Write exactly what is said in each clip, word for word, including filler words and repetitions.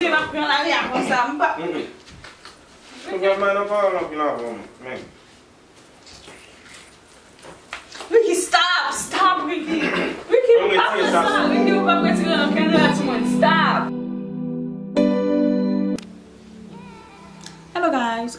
M ap pran lari a konsa, m pa. Mm-mm. Ou gen mal nan pawòl anpil avè w, men. Ricky, stop! Stop, Ricky! Ricky, ou p ap fè sa! Ricky, ou p ap retire ankenn rad sou mwen! Stop! Hello guys,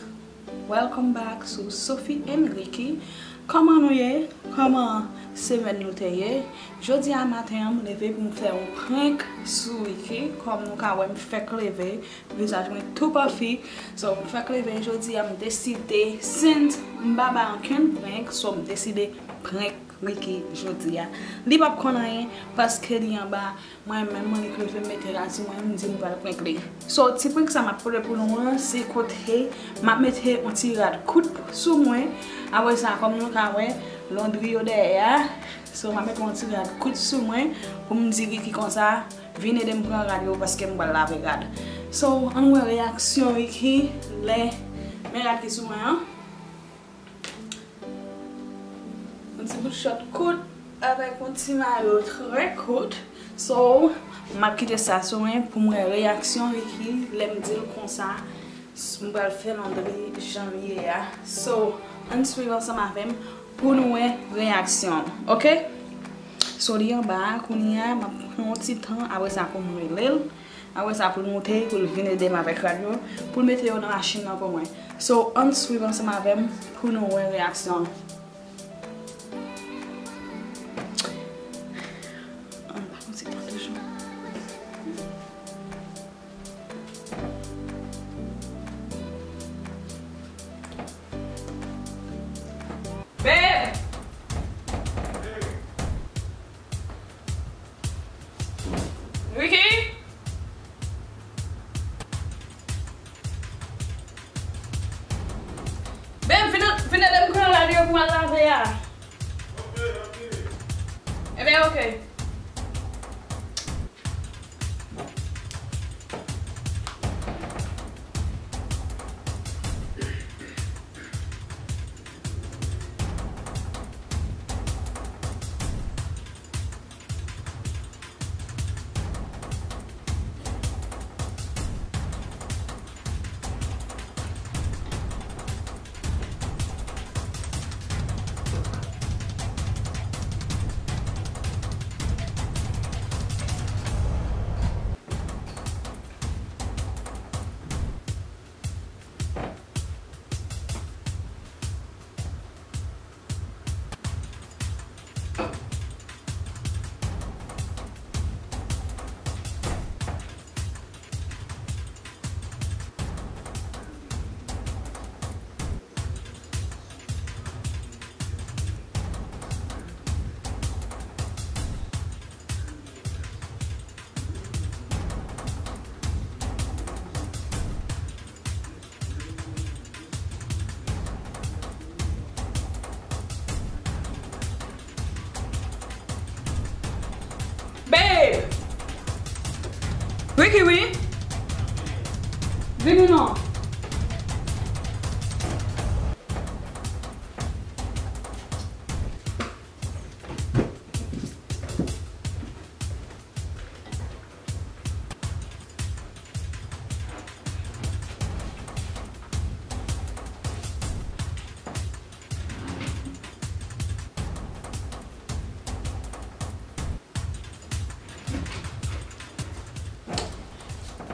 welcome back sou Sophie and Ricky. Kòman nou ye? Kòman semèn nou te ye? Jodi a maten an, m leve pou m fè yon prank sou Ricky. Kòm nou ka wè, m fèk leve. Vizaj mwen tou puffy. So, m fèk leve jodi a, m deside, since m pa bay ankenn prank, so m deside prank Ricky jodi a. Li p ap konn anyen, paske li anba, mwen menm, mwen li k leve m mete rad sou mwen, m di m pral prank li. So, ti prank sa m ap pote pou nou an, se kote m ap mete yon ti rad kout sou mwen. Apre sa, kòm nou ka wè, londri yo dèyè a. So, m ap mete yon ti rad kout sou mwen pou m di Ricky konsa, vin ede m pran rad yo paske m pral lave rad. So, ann wè reyaksyon Ricky lè men rad ki sou mwen an. Yon ti bout short kout avèk yon ti mayo trè kout. So, m ap kite sa sou mwen pou m wè reyaksyon Ricky lè m di l konsa. S-, m pral fè londri jan l ye a. So, ann swiv ansanm avè m pou nou wè reyaksyon l, oke? So, li anba a, kounye a, m ap pran yon ti tan, apre sa pou m rele l. Apre sa, pou l moute, pou l vin ede m avèk rad yo, pou l mete yo nan machin nan pou mwen. So, ann swiv ansanm avè m pou nou wè reyaksyon l. Ann ba yon ti tan toujou. Babe! Ricky? Babe, vin, vin ede m pran rad yo pou m al lave a. Ebyen, oke. Babe! Ricky, wi? Vini non.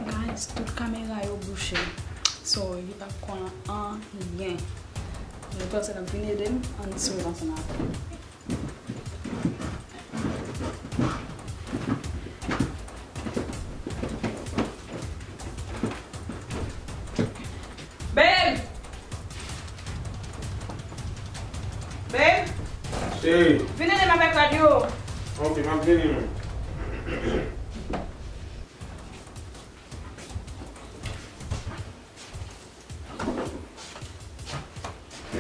Guys, tout kamera yo bouche. So, li p ap konn anyen. Lè pèsonn ap vin ede m, ann swiv ansanm avè m. Babe! Babe! Cheri. Vin ede m avèk rad yo. Ok, m ap vini, men.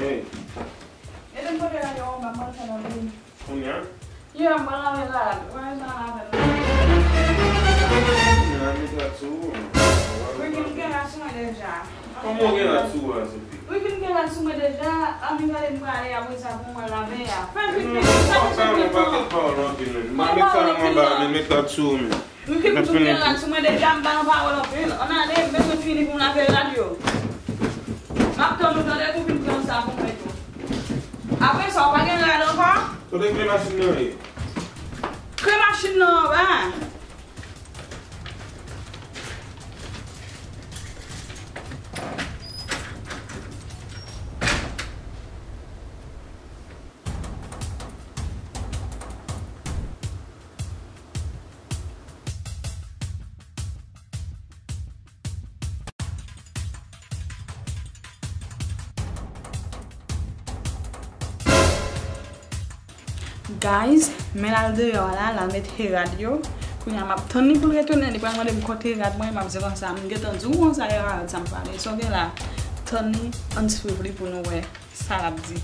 Hey. Ede m pote rad yo anba, m pral fè londri. Kounye a? Yeah, m pral lave rad. Wè sa lave rad. Kounye a, met rad sou ou, non? Ricky, m gen rad sou mwen deja. Kòman w gen rad sou ou a, Sophie? Ricky, m gen rad sou mwen deja. Ann gade m prale apre sa pou mwen lave a. Fè vit, fè vit, fè vit, fè vit. Mwen pa gen tan. Mwen met sa anba, men met rad sou ou, men. Ricky, m tou gen rad sou mwen deja, m pa nan pawòl anpil. Ann ale, m bezwen fini pou m lave rad yo. M ap tann ou tande pou vin pran sa pou mwen tou. Apre sa, ou pa gen rad ankò? Kote kle machin nan ye? Kle machin nan anba. Guys, men l al deyò a la, l al mete rad yo. Kounye a m ap tann li pou l retounen, li pral mande m kote rad mwen, m ap di konsa, m gentan di w konsa e rad sa m pale. Sa w gen la, tann li, ann swiv li pou nou wè sa l ap di.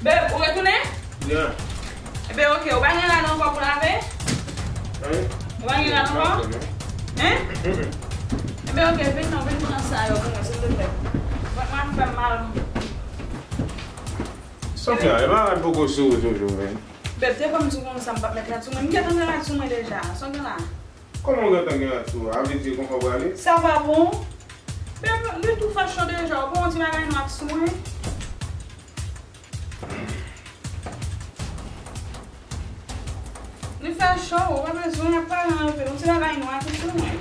Beb, ou retounen? Yeah. Ebyen, oke, ou pa gen rad ankò pou lave? Hein? Ou pa gen rad ankò? Hein? Ebyen, oke, vin non, vin pran sa yo pou mwen, silvouplè. Vant mwen ap fè m mal. Sofia, e pa rad poko sou ou toujou, men. Beb, te fè m di w konsa m p ap met rad sou mwen. M gentan gen rad sou mwen deja. Sa w gen la? Kòman w gentan gen rad sou ou? A vle di konsa w prale? Sa pa bon. Beb, li tou fè cho deja. Ou pran yon ti bagay nwa sou mwen. Li fè cho, ou pa bezwen ap pale anpil. Yon ti bagay nwa ki sou mwen.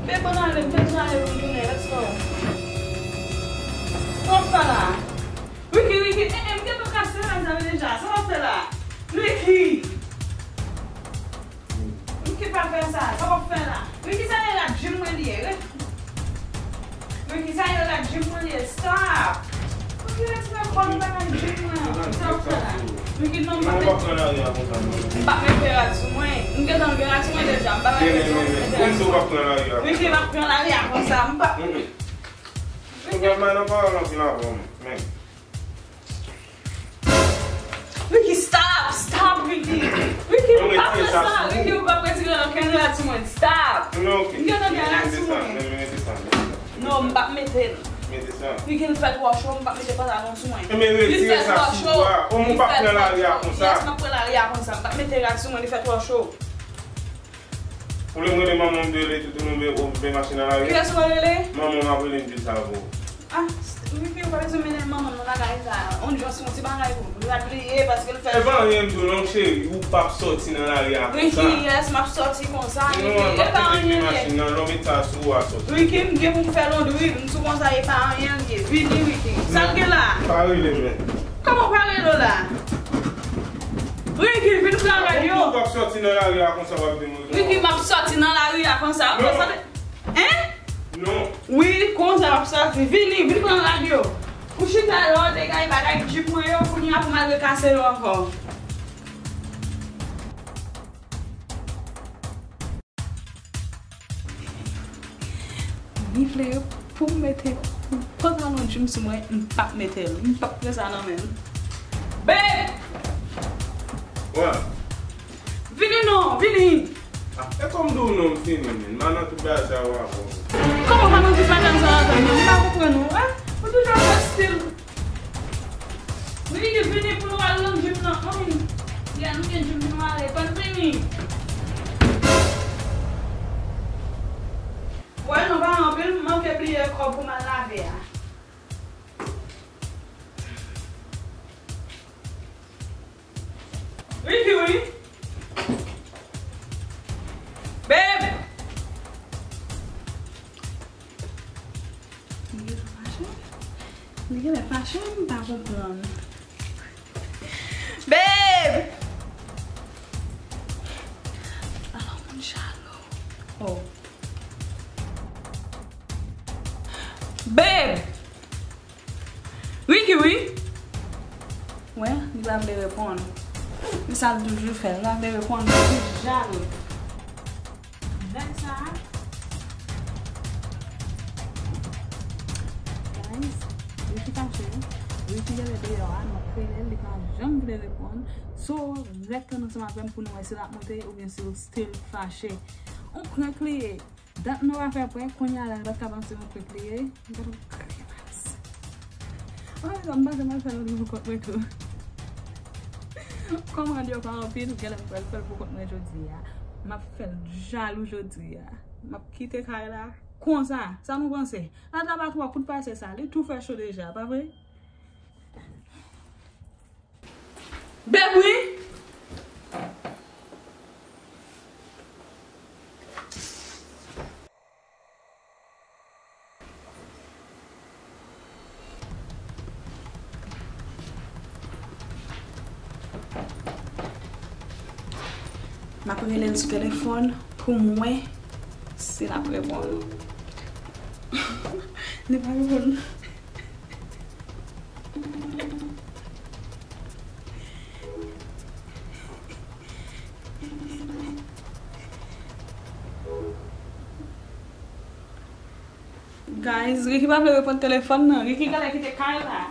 Beb, ann ale, m fè travay pou m tounen, let's go. Sa w ap fè la? Ricky, Ricky, eh, eh, m gentan kase rad sa deja. Sa w ap fè la? Ricky! Ricky, pa fè sa. Sa w ap fè la? Ricky, sa e rad jim mwen li ye. Ricky, sa e rad jim mwen li ye. Stop! Ricky, retire kò w nan bagay jim mwen an. Sa w ap fè la? Ricky, non, m p ap mete rad sou mwen. M gentan gen rad sou mwen deja. M pa mete rad sou mwen. Ricky, m ap pran lari a konsa. M p ap. Ricky, Ricky, stop! Stop, Ricky! Ricky, ou p ap fè sa! Ricky, ou p ap retire okenn rad sou mwen. Stop! M gentan gen rad sou mwen. Non, m p ap mete l. Ricky, l fè twò cho, m p ap mete pantalon sou mwen. Li fè twò cho. Li fè twò cho. Yes, m ap pran lari a konsa. M p ap mete rad sou mwen, li fè twò cho. Ou vle m rele manman m, m rele toutou nou, m, m, m mache nan lari? Kiyès ou rele? Manman m ap rele m di sa pou ou. Ah, Ricky, ou pa bezwen mennen manman m nan bagay sa. On jans yon ti bagay pou m. Rad li ye, paske l fè. E pa anyen m di w non, cheri, ou p ap sòti nan lari a konsa. Ricky, yes, m ap sòti konsa, Ricky. E pa anyen li ye. Non, m ap mete kle machin nan, lè w met sa sou ou a sòti. Ricky, m gen pou m fè londri, m sou konsa, e pa anyen li ye. Vini, Ricky. Sa l gen la? Pa rele m, men. Kòman w pa rele w la? Ricky, vin pran rad yo. Ou p ap sòti nan lari a konsa w ap di m. Ricky, m ap sòti nan lari a konsa. Ou pa sòti? Hein? Non. Wi, konsa m ap sòti. Vini, vin pran rad yo. Ou chita la, w degay bagay jip mwen yo, kounye a pou m al rekase yo ankò. Li vle pou m mete pantalon jim sou mwen, m p ap mete l. M p ap pran sa nan men l. Babe! Wa! Vini non, vini! Ah, e kòm di w non, m fini, men. M pa nan tout bagay sa yo avè w. Kòman pa nan tout bagay sa yo avè m? M pa konprann ou, eh? Ou toujou ap fè stil. Vini, vini pou nou al nan jim nan. Ann. Ya, nou gen jim nou ale. Fò n vini. Wè, nou pa anpil, m manke bliye kòb pou m al lave a. Ricky, wi. Babe! Li genlè fache? Li genlè fache, m pa konprann. Babe! Ala moun chalou. Oh. Babe! Ricky, wi. Wè, li pa vle reponn. Men sa l toujou fè, li pa vle reponn, li jalou. Nèg sa a. Guys, Ricky fache, wi. Ricky genlè deyò a, m ap rele l, li pa janm vle reponn. So, rete ansanm avè m pou nou wè si l ap monte oubyen si l still fache. On prank li ye. Dat nou a fè prè, kounye a la, dat ka panse yon prè pliye. M gade yon kremas. Ann, m panse m al fè l pou kont mwen tou. Kòm radyo pa anpil, genlè m pral fè l pou kont mwen jodi a. M ap fè l jalou jodi a. M ap kite kay la konsa. Sa nou panse? Lata pa twò kout pase sa. Li tou fè cho deja, pa vre? Bebri! M ap rele l sou telefòn pou m wè si l ap reponn. Li pa reponn. Guys, Ricky pa vle reponn telefòn nan. Ricky genlè kite kay la.